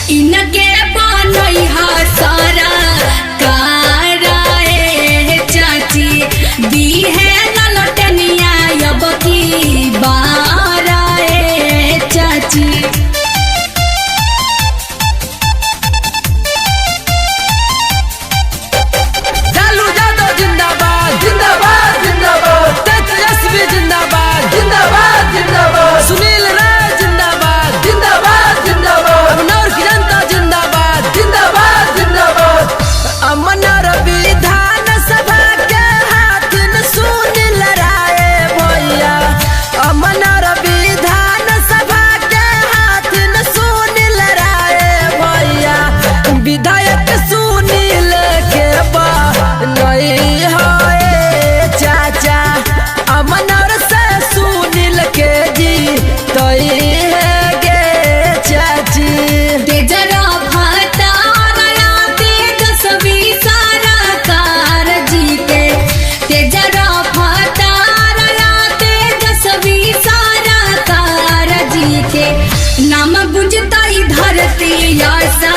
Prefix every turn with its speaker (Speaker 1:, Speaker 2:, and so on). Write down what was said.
Speaker 1: इनके बनई हा सारा काराए चाची दी है ललटनिया अब की बाराए चाची।
Speaker 2: लालू यादव जिंदाबाद जिंदाबाद जिंदाबाद, तेजस्वी जिंदाबाद जिंदाबाद जिंदाबाद, सुनील राय जिंदाबाद जिंदाबाद जिंदाबाद, अमनौर की जनता जिंदाबाद जिंदाबाद जिंदाबाद। अमनौर विधान सभा के हाथिन सुनील राय भैया, अमनौर विधान सभा के हाथिन सुनील राय भैया, विधायक सुनील के बा नहीं होए चाचा, अमनौर से सुनील के जी तई है गे चाची।
Speaker 1: तेजरा भातारया तेजस्वी सारा कार जी के, तेजरा भातारया तेजस्वी सारा कार जी के, नाम गुंजताई धरती आसा।